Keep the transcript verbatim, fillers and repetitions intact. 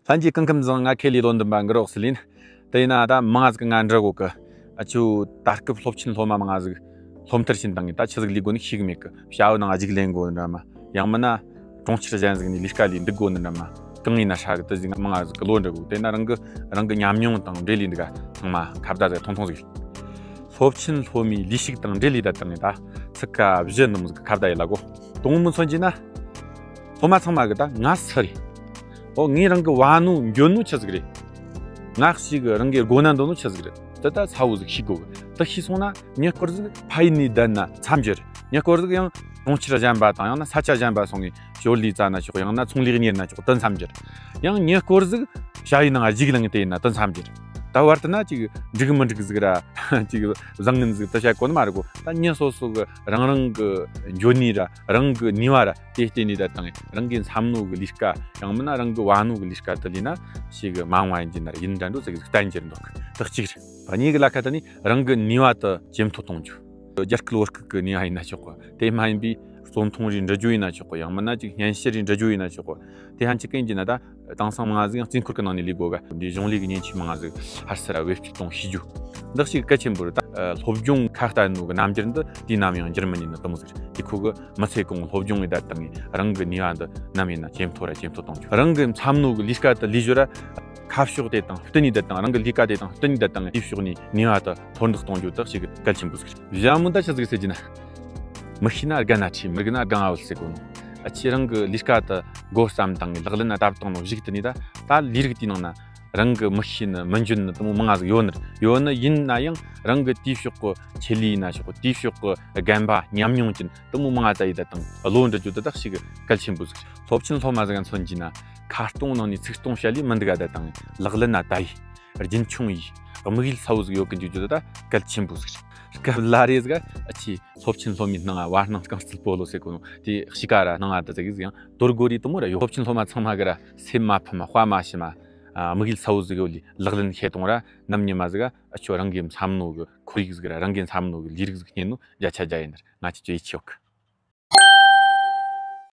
ལྷན་རྒྱས་སྐུ་ཁམས་བཟང་། ང་ཁེ་ལི་ལོ་འདུན་པ་འགུ་རོགས་སི་ལིན། དེ་ཡིན་ན་ད་མང་ང་ཟིག་ང་འདྲི་གོ་གི། ཨ་ཆུ་ད་སྐབས་སློབ་ཆེན་སློབ་མ་མང་ང་ཟིག་སློབ་མཐར་ཕྱིན་བཏང་ངས་ད་ཆི་ཟིག་ལས་དགོ་ནི་ཤེས་གི་མེད་གི། བྱ་བ་ནང་ཨ་ཅིག་ལེན་དགོ་ནི་འདྲ་མ། ཡང་མིན་ན་གྲོང་ཁྱེར་གཞན་ཟིག་ནས་ལས་ཀ་ལས་འདུག་དགོ་ནི་འདྲ་མ། གང་ཡིན་ན་ཧྲ་གི། དེ་ཟིག་མང་ང་ཟིག་གི་ལོ་འདྲི་གོ། དེ་ན་རང་གི་རང་གི་ཉམས་མྱོང་དང་འབྲེལ་ལས་འདུག་ག། ཚང་མ་ཁ་བརྡ་ཟིག་ཐུང་ཐུང་ཟིག། སློབ་ཆེན་སློབ་མའི་ལས་ཞུགས་དང་འབྲེལ་ལས་ད་བཏང་ངས་ད་ཚིག་ཁ་བཞི་ནམ་ཟིག་ཁ་བརྡ་ཡེ་ལ་གོ། དང་མི་མཚོན་གྱི་ན། སློབ་མ་ཚང་མ་གི་ད་ང་སུ་རེད། ཨོ་ངས་རང་གི་བ་ནོ་འཇོན་ནོ་ཆི་ཟིག་རེད། ང་ཞིག་གི་རང་གི་དགོས་ན་འདོད་ནོ་ཆི་ཟིག་རེད། དེ་ད་ཚ་བོ་ཟིག་ཤེས་དགོ་གི། དེ་ཤེས་སོང་ན་ཉེ་སྐོར་ཟིག་ཕ་ཡུལ་ནས་བསྡད་ན་མཚམས་སྦྱོར། ཉེ་སྐོར་ཟིག་ཡང་གྲོང་ཁྱེར་གཞན་པ་དང་ཡང་ན་ས་ཆ་གཞན་པ་སོང་ངས་ཞོར་ལས་བཙལ་ན་ཆོག། ཡང་ན་ཚོང་ལས་གཉེར་ན་ཆོག། དེ་མཚམས་སྦྱོར། ཡང་ཉེ་སྐོར་ཟིག་བྱ་ཡི་ནང་ཞུགས་ལངས་དེ་ཡིན་ན་དེ་མཚམས་སྦྱོར། ད་བར་དུ་ན་ཅིག་འགྲིག་མི་འགྲིག་ཟིག་ར་ཅིག་བཟང་ངན་ཟིག་དེ་བྱ་གོ་ནི་མ་རེད་གོ། ད་ཉེ་སོ་སོ་གི་རང་རང་གི་འཇོན་ནུས་ར་རང་གི་ནུས་པ་ར། དེ་བརྟེན་ནས་ད་བཏང་རང་གི་འཚམ་ནོ་གི་ལས་ཀ། ཡང་མིན་ན་རང་གི་བ་ནོ་གི་ལས་ཀ་དེ་ལས་ན་ཞིག་གི་མ་འོངས་པ་ཡིན་གྱི་ན་ར་ཡིན་འདྲ་འགྲོ་ཟིག་ཟིག་བསྟན་གྱི་རེད་འདུག། དེ་གཅིག་རེད། གཉིས་གི་ལ་ཁ་དེ་ནི་རང་གི་ནུས་པ་དེ་ཇེ་མཐོ་གཏོང་རྒྱུ། རྒྱ་སྐད་བོད་སྐད་གི་ནུས་པ་ཡིན་ན་ཆོག་གི། དེ་མ་ཡིན་པའི་རྩོམ་ཐུང་རེ་འབྲི་རྒྱུ་ཡིན་ན་ཆོག་གི། ཡང་མིན་ན་ཅིག་སྙན་ཞུ་རེ་འབྲི་རྒྱུ་ཡིན་ན་ཆོག་གི། དེ་ཧན་ཅིག་གན་གྱི་ན་ད་དེང་སང་མང་ང་ཟིག་ཡང་རྩིས་འཁོར་གི་ནང་ནས་ལས་དགོ་ག། འདི་གཞུང་ལས་གི་མཉེན་ཆས་མང་ང་ཟིག་ཧར་སི་ར་བེད་སྤྱོད་གཏོང་ཤེས་རྒྱུ། འདི་ཞིག་གལ་ཆེན་པོ་རེད། ད་སློབ་སྦྱོང་ཁ་གཏད་ནོ་གི་རྣམ་འགྱུར་འདི་དུས་ནམ་ཡང་འགྱུར་མི་ཉན་ནི་དེ་མོ་ཟིག་རེད། དེ་ཁོ་གི་མི་ཚེ་གང་སློབ་སྦྱོང་ངེ་ད་བཏང་ངེ་རང་གི་ནུས་པ་འདི་ནམ་ཡིན་ན་ཇེ་མཐོ་ར་ཇེ་མཐོ་གཏོང་རྒྱུ། རང་གི་འཚམ་ནོ་གི་ལས་ཀ་དེ་ལས་ཞོར་ར་ཁ་ཕྱོགས་དེ་དང་བསྟུན་ནས་ད་བཏང་། རང་གི་ལས་ཀ་དེ་དང་བསྟུན་ནས་ད་བཏང་། དེའི་ཕྱོགས་ནས་ནུས་པ་དེ་མཐོར་འདེགས་གཏོང་རྒྱུ་དག་ཞིག་གལ་ཆེན་པོ་ཟིག་རེད། ཞྭ་མོ་ད་ཆི་ཟིག་ཟེར་གྱི་ན། མི་ཤེས་ན་དགའ་ན་ཁྲིད། མི་དགའ་ན་དགའ་ང་བུད་ཟེར་གོ་ནོ། ཨ་ཆེ་རང་གི་ལས་ཀ་དེ་འགོ་བརྩམས་བཏང་ངེ་ལག་ལེན་ན་བསྟར་བཏང་ནོ་གཞུག་དེ་ནས་ད་ད་ལས་རིགས་དེའི་ནང་ན་རང་གི་མི་ཤེས་ནི་མི་འཇོན་ནི་དེ་མོ་མང་ང་ཟིག་ཡོད་ནི་རེད། ཡོད་ནི་ཡིན་ན་ཡང་རང་གི་དེའི་ཕྱོགས་གི་ཆེད་ལས་ཡིན་ན་ཆོག་གི། དེའི་ཕྱོགས་གི་རྒན་པ་ཉམས་མྱོང་ཅན་དེ་མོ་མང་ང་ད་ཡེ་ད་བཏང་བློ་འདྲི་རྒྱུ་དེ་དག་ཞིག་གལ་ཆེན་པོ་ཟིག་རེད། སློབ་ཆེན་སློབ་མ་ཟིག་མཚོན་གྱི་ན་ཁ་སྟོང་ནང་ནས་ཚིག་སྟོང་བཤད་ལས་མི་འདུག་ག། ད་བཏང་ལག་ལེན་ན་ད་ཡེ་རྒྱུན་འཁྱོངས་ཡེ་དམིགས་ཡུལ་གསལ་བོ་ཟིག་ཡོད་གི་འཇུག་རྒྱུ་དེ་ད་གལ་ཆེན་པོ་ཟིག་རེད། སྐབས་ལ་རེ་ཟིག་ཨ་ཆེ་སློབ་ཆེན་སློབ་མའི་སྣང་བ་སྣང་རྐང་རྩལ་སྤོ་ལོ་ཟེར་གོ་ནོ་དེ་གཤིས་ཀ་ར་སྣང་བ་དེ་ཟིག་ཡང་དོར་དགོས་རེད། དེ་མོ་ར་ཡོད། སློབ་ཆེན་སློབ་མ་ཚང་མ་གི་ར་སེམས་མ་ཕམ་དཔའ་མ་ཞུམ། ཨ་དམིགས་ཡུལ་གསལ་བོ་ཟིག་ཡོད་ལས་ལག་ལེན་བྱེད་གཏོང་ར། ནམ་ཉི་མ་ཟིག་ཨ་ཆོ་རང་གི་འཚམ་ནོ་གི་ཁོར་ཡུག་ཟིག་ར་རང་གི་འཚམ་ནོ་གི་ལས་རིགས་ཟིག་རྙེད་ནོ་བརྒྱ་ཆ་བརྒྱ་ཡིན་ནི་རེད། ང་ཆེ་ཆོ་ཡིད་ཆེས་ཡོད་གི།